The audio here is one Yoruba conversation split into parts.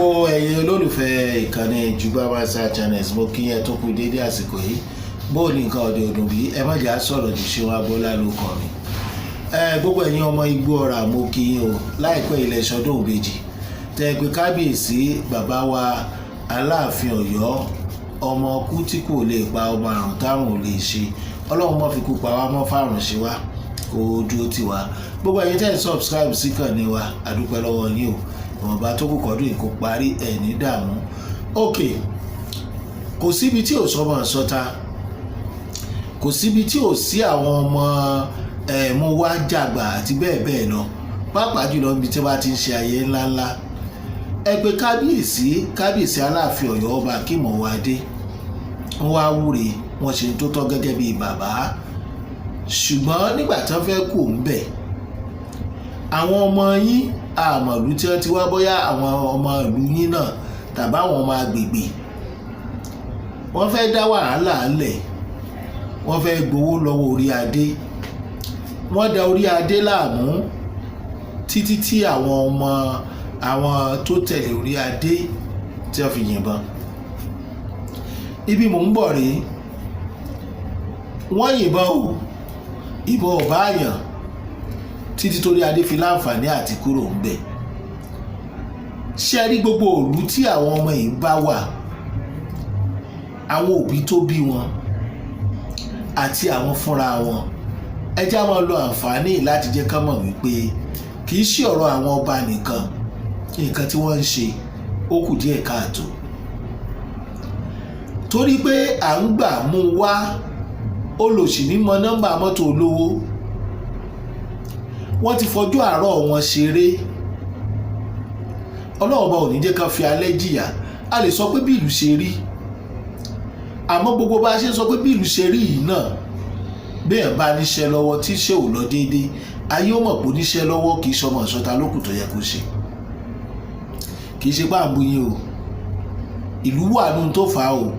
Gbogbo ẹ̀yin olólùfẹ́ ìkànnì Jùgbà Master Channels, mo kí yẹn tó kú dédé àsìkò yìí. Bó ní nǹkan ọ̀dẹ̀ ọdún bí ẹ má jà sọ̀rọ̀ jù, ṣé wọn agbọ́lá ló kàn mí. Ẹ gbogbo ẹ̀yin ọmọ Igbó Ọ̀rà, mo kí yín o. Láìpẹ́ ilẹ̀ ṣọdún ìbejì tẹ́ ẹ pé kábíyèsí bàbá wa Aláàfin Ọ̀yọ́, ọmọ kú tí kò lè pa, ọmọ àrùn tárùn ò lè ṣe. Ọlọ́run mọ́ fi kú pa wá, mọ́ fárùn ṣe wá, kó dúró tì wá. Gbogbo ẹ̀yin tẹ́ ẹ subscribe sí kàn ní wa, àdúpẹ́ lọ́wọ́ yín o. Ìwọ̀nba tó kù kọ́dún yìí kó parí ẹ̀ ní dààmú. Ok, kò síbi tí ò sọmọ sọta, kò síbi tí ò sí àwọn ọmọ ẹ̀ mú wá jàgbà àti bẹ́ẹ̀ bẹ́ẹ̀ lọ, pàápàá jùlọ níbi tí wọ́n ti ń ṣe ayẹyẹ ńláńlá. Ẹ pé kábíyèsí, kábíyèsí Aláàfin Ọ̀yọ́, Ọba Akeem Ọwọ́adé, wọ́n wá wúre, wọ́n ṣe tó tọ́ gẹ́gẹ́ bíi bàbá. Ṣùgbọ́n nígbà tí wọ́n fẹ́ kú ń bẹ̀, àwọn ọmọ yín, àmọ̀lú tí wọ́n ti wá, bóyá àwọn ọmọ ìlú yín náà tàbí àwọn ọmọ agbègbè, wọ́n fẹ́ dá wàhálà lẹ̀, wọ́n fẹ́ gbowó lọ́wọ́ orí adé. Wọ́n da orí adé láàmú títí tí àwọn ọmọ àwọn tó tẹ̀lé orí adé tí wọ́n fi yìnbọn. Ibi mò ń bọ̀ rèé. Wọ́n yìnbọn o, ìbọn ò bá yàn títí torí adé fi láǹfààní àti kúrò ń bẹ̀. Ṣé rí gbogbo òlú tí àwọn ọmọ yìí bá wà, àwọn òbí tó bí wọn àti àwọn fúnra wọn, ẹ já máa lo àǹfààní láti jẹ́ ká mọ̀ wípé kì í ṣe ọ̀rọ̀ àwọn ọba nìkan. Nǹkan tí wọ́n ń ṣe, ó kù díẹ̀ káàtó, torí pé à ń gbà mú wá olòṣì ní mọ nọ́mbà mọ́tò olówó. Wọ́n ti fọjú àárọ̀ wọn ṣeré. Ọlọ́run ọba ò ní jẹ́ ká fi alẹ́ jìyà. A lè sọ pé bí ìlú ṣe rí, àmọ́ gbogbo bá a ṣe ń sọ pé bí ìlú ṣe rí yìí náà, béèyàn bá níṣẹ́ lọ́wọ́ tí iṣẹ́ ò lọ déédéé, ayé ó mọ̀ pé oníṣẹ́ lọ́wọ́, kì í ṣọmọ ìṣọ́ta lókù tó yẹ kó ṣe. Kì í ṣe pé à ń bu yín o, ìlú wà nù tó fà á o,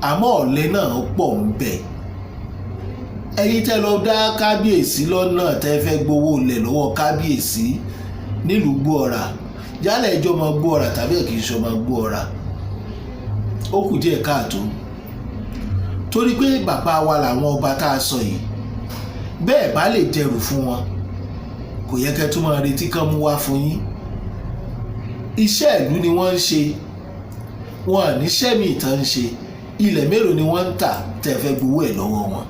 àmọ́ ọ̀lẹ náà pọ̀ ń bẹ̀. Ẹ̀yin tẹ́ lọ dá kábíyèsí lọ́nà, tẹ́ fẹ́ gbowó lẹ̀ lọ́wọ́ kábíyèsí nílùú Gbóọ̀rà, yálà ẹjọ́ ọmọ Gbóọ̀rà tàbí ẹ̀ kì í ṣe ọmọ Gbóọ̀rà, ó kù díẹ̀ káàtó, torí pé bàbá wa làwọn ọba tá a sọ yìí. Bẹ́ẹ̀ bá lè dẹrù fún wọn, kò yẹ kẹ́ tún máa retí kán mú wá fún yín. Iṣẹ́ ìlú ni wọ́n ń ṣe, wọn à níṣẹ́ míì tán ń ṣe. Ilẹ̀ mélòó ni wọ́n ń tà tẹ́ fẹ́ gbowó ẹ̀ lọ́wọ́ wọn?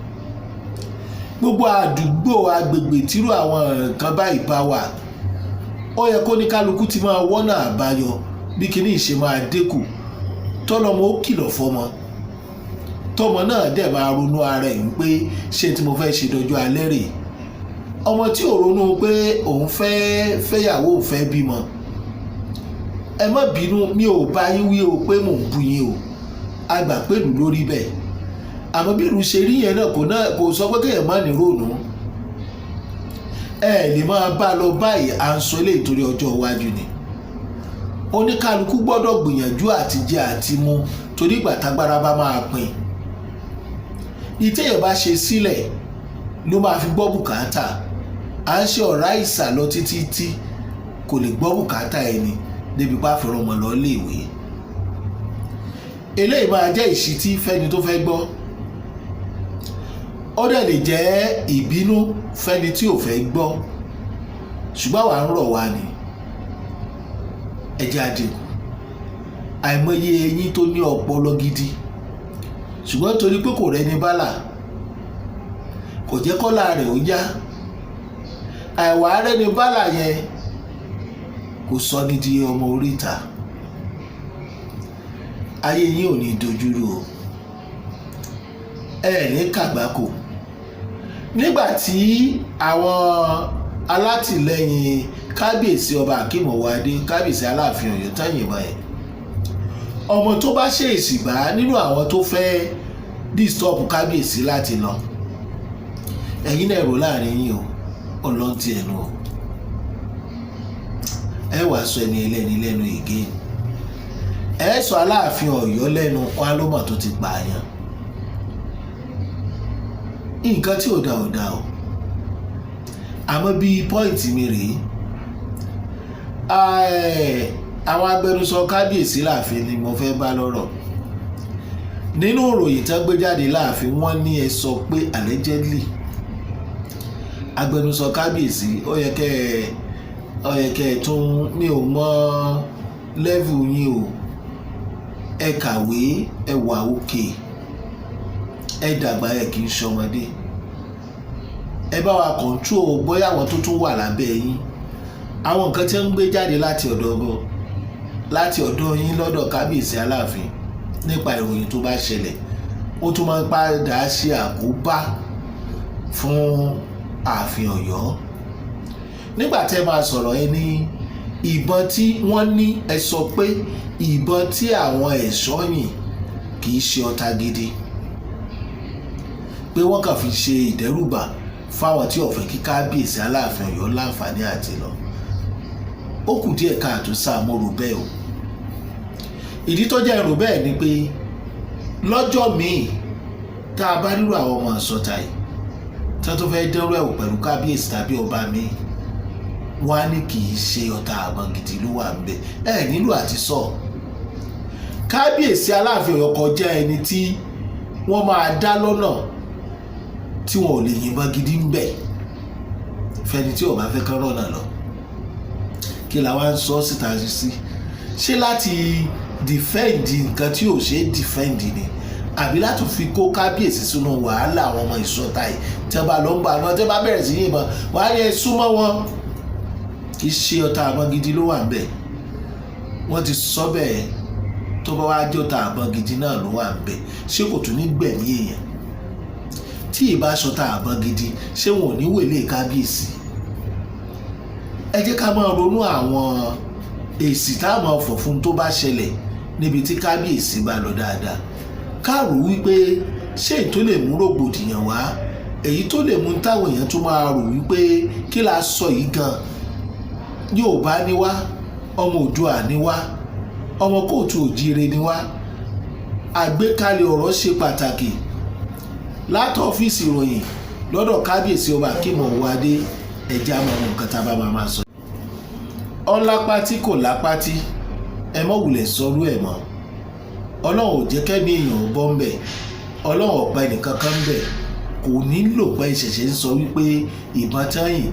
Gbogbo àdúgbò, agbègbè tírú àwọn nǹkan báyìí bá wà, ó yẹ kó ní kálukú ti máa wọ́nà àbáyọ bí kinní ìṣe máa dínkù. Tọ́lọ́mọ ó kìlọ̀ fọmọ, tọmọ náà dẹ̀ máa ronú ara ẹ̀ wípé ṣé tí mo fẹ́ ṣe dọjọ́ alẹ́ rèé? Ọmọ tí ò ronú pé òun fẹ́ fẹ́yàwó, òun fẹ́ bímọ, ẹ má bínú, mi ò bá yín wí o pé mò ń bu yín o. A gbà pẹ̀lú lórí bẹ́ẹ̀, àmọ́ bí ìlú ṣe rí yẹn náà kò sọ pé kéèyàn má ní ronú. Ẹ lè máa bá a lọ báyìí. À ń sọ eléyìí torí ọjọ́ iwájú ni. Oníkálukú gbọ́dọ̀ gbìyànjú àti jẹ àti mu, torí ìgbà tágbára bá máa pín, ìtẹ̀yẹ̀ bá ṣe sílẹ̀ ló máa fi gbọ́ bùkátà. À ń ṣe ọ̀rá ìsà lọ títí tí kò lè gbọ́ bùkátà ẹni débi pa fẹ́ràn ọmọ lọ léèwé. Eléyìí máa jẹ́ ìṣítí fẹ́ni tó fẹ́ gbọ́, ó dẹ̀ lè jẹ́ ìbínú fẹ́ni tí ò fẹ́ gbọ́, ṣùgbọ́n àwa ń rọ̀ wá ní ẹ jẹ́ àdínkù. Àìmọye eyín tó ní ọpọlọ gidi, ṣùgbọ́n torí pé kò rẹ́ni bálà, kò jẹ́ kọ́lá rẹ̀ ó yá. Àìwá rẹ́ni bálà yẹn kò sọ ní di ọmọ oríta. Ayé yín ò ní dojúrú o, ẹ ní kàgbákò. Nígbà tí àwọn alátìlẹyìn kábíyèsí Ọba Akeem Ọwọ́adé, kábíyèsí Aláàfin Ọ̀yọ́, tán yìnbọn yẹn, ọmọ tó bá ṣèèṣì bá nínú àwọn tó fẹ́ disturb kábíyèsí láti lọ, ẹ̀yin náà rò láàrin yín o, ọlọ́ntì ẹnu o, ẹ wàá sọ ẹni ẹlẹ́ni lẹ́nu again, ẹ sọ Aláàfin Ọ̀yọ́ lẹ́nu wọn ló mọ̀ tó ti pààyàn. Nǹkan tí ò da ò da o. Àmọ́ bí point mi rèé, Àwọn agbẹnusọ kábíyèsí láàfin ni mo fẹ́ bá lọ́rọ̀. Nínú ìròyìn tán gbé jáde láàfin, wọ́n ní ẹ sọ pé allegedly. Agbẹnusọ kábíyèsí, ó yẹ kẹ́ ẹ tún, mi ò mọ level yín o. Ẹ kàwé, ẹ wà òkè, ẹ dàgbà, ẹ kì í ṣọmọdé. Ẹ bá wa control bóyá àwọn tó tún wà lábẹ́ yín, àwọn nǹkan tí ń gbé jáde láti ọ̀dọ̀ yín lọ́dọ̀ kábíyèsí aláàfin nípa ìròyìn tó bá ṣẹlẹ̀, ó tún máa ń padà ṣe àkóbá fún ààfin Ọ̀yọ́. Nígbà tẹ́ máa sọ̀rọ̀, ẹ ní ìbọn tí wọ́n ní, ẹ sọ pé ìbọn tí àwọn ẹ̀ṣọ́ yìn kì í ṣe ọta gidi, pé wọ́n kàn fi ṣe ìdẹ́rùbà fáwọn tí ó fẹ́ kí kábíyèsí aláàfin Ọ̀yọ́ láǹfààní àti lọ. Ó kù díẹ̀ káàtó sáà, mo rò bẹ́ẹ̀ o. Ìdí tó jẹ́ rò bẹ́ẹ̀ ni pé lọ́jọ́ míì tá a bá rírò àwọn ọmọ ìsọ̀tà yìí tí wọ́n tó fẹ́ dẹ́rù ẹ̀wò pẹ̀lú kábíyèsí tàbí ọba míì, wọ́n á ní kì í ṣe ọta àbọ̀n gidi ló wà ń bẹ̀. Ẹ nílò àti sọ kábíyèsí aláàfin Ọ̀yọ́ kọjá ẹni tí wọ́n máa dá lọ́nà tí wọn ò lè yìnbọn gidi ń bẹ̀ fẹni tí ò bá fẹ́ kán rọ̀nà lọ. Kí la wá ń sọ síta sí? Ṣé láti defend nǹkan tí ò ṣe é defend ni, àbí láti fi kó kábíyèsí sínú wàhálà àwọn ọmọ ìsọta yìí? Tí wọ́n bá lọ ń bá wọn, tí wọ́n bá bẹ̀rẹ̀ sí yìnbọn, wọ́n á yẹ súnmọ́ wọn. Kì í ṣe ọta àbọn gidi ló wà ń bẹ̀, wọ́n ti sọ bẹ́ẹ̀. Tó bá wá jọ́ta àbọn gidi náà ló wà ń bẹ̀, ṣé kò tún ní gbẹ̀mí èèyàn? Tí ìbá ṣọta àbọn gidi, ṣé wọn ò ní wèlé kábíyèsí? Ẹ jẹ́ ká máa ronú àwọn èsì táwọn ọ̀fọ̀ fún tó bá ṣẹlẹ̀ níbi tí kábíyèsí bá lọ dáadáa. Ká rò wípé ṣé èyí tó lè mú rògbòdìyàn wá, èyí tó lè mú táwọn èèyàn tún máa rò wípé kí la sọ yìí gan. Yorùbá ni wá, ọmọ Oòduà ni wá, ọmọ káàárọ̀ oòjíire ni wá. Àgbékalẹ̀ ọ̀rọ̀ ṣe pàtàkì láti ọ́fíìsì ìròyìn lọ́dọ̀ kábíyèsí ọba Akeem Ọwọ́adé. Ẹ̀jẹ̀ àmọ́ nǹkan tá a bá máa máa sọ. Ọlápátí kò lápátí, ẹ mọ̀ wulẹ̀ sọrú ẹ̀ mọ́. Ọlọ́run ò jẹ́ kẹ́mi èèyàn bọ́ ń bẹ̀, Ọlọ́run ọ̀pá ẹnìkan kan ń bẹ̀. Kò nílò pé ìṣẹ̀ṣẹ̀ ń sọ wípé ìbọn tẹ́yìn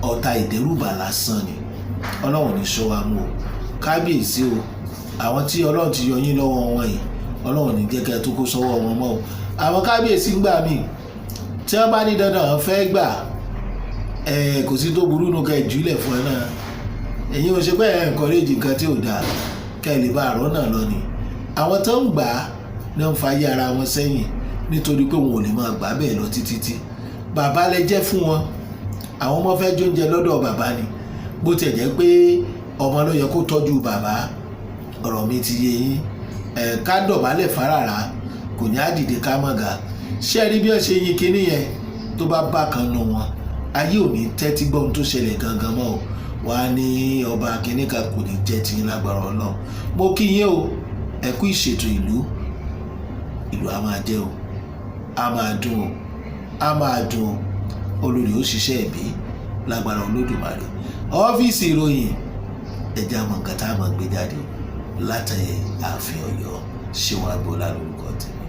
ọ̀tá ìdẹ́rùbà lásán ni. Ọlọ́run ní sọ wa mú o, kábíyèsí o. Àwọn tí Ọlọ́run ti yọ yín lọ́wọ́ wọn yìí, Ọlọ́run ní jẹ́ kẹ́ ẹ tó kó sọ́wọ́ wọn mọ́ o. Àwọn kábíyèsí ń gbà míì tí wọ́n bá ní dandan àwọn fẹ́ gbà ẹ, kò sí tó burú nù kẹ́ ẹ jùlẹ̀ fún ẹ náà. Èyí ò ṣe pé ẹ encourage nǹkan tí ò dáa, kẹ́ ẹ lè bá àrọ́ náà lọ ni. Àwọn tó ń gbà á ní wọ́n fa ayé ara wọn sẹ́yìn, nítorí pé wọn ò lè máa gbà bẹ́ẹ̀ lọ títí tí bàbá lẹ jẹ́ fún wọn. Àwọn ọmọ fẹ́ jóúnjẹ lọ́dọ̀ bàbá ni, bó tiẹ̀ jẹ́ pé ọmọ ló yẹ kó tọ́jú bàbá. Ọ̀rọ̀ mi ti yé yín. Ẹ̀ ká dọ̀bálẹ̀ fárárá kò ní á dìde ká mọ̀ ga. Ṣé ẹ rí bí wọ́n ṣe yin kinní yẹn? Tó bá bá kan nù wọn, ayé ò ní tẹ́tí gbọ́ ohun tó ṣẹlẹ̀ gangan mọ́ o. Wà á ní ọba kínní kan kò ní jẹ́ tiyín lágbára Ọlọ́run. Mo kí yín o, ẹ kú ìṣètò ìlú. Ìlú a máa jẹ́ o, a máa dùn o, a máa dùn o. Olórí ó ṣiṣẹ́ ẹ̀bí lágbára Olódùmarè. Ọ́fíìsì ìròyìn, ẹ̀jẹ̀ àmọ̀ nǹkan tá a máa gbé jáde látàyè ààfin Ọ̀yọ́. Ṣéun Agboola lórúkọ tèmi.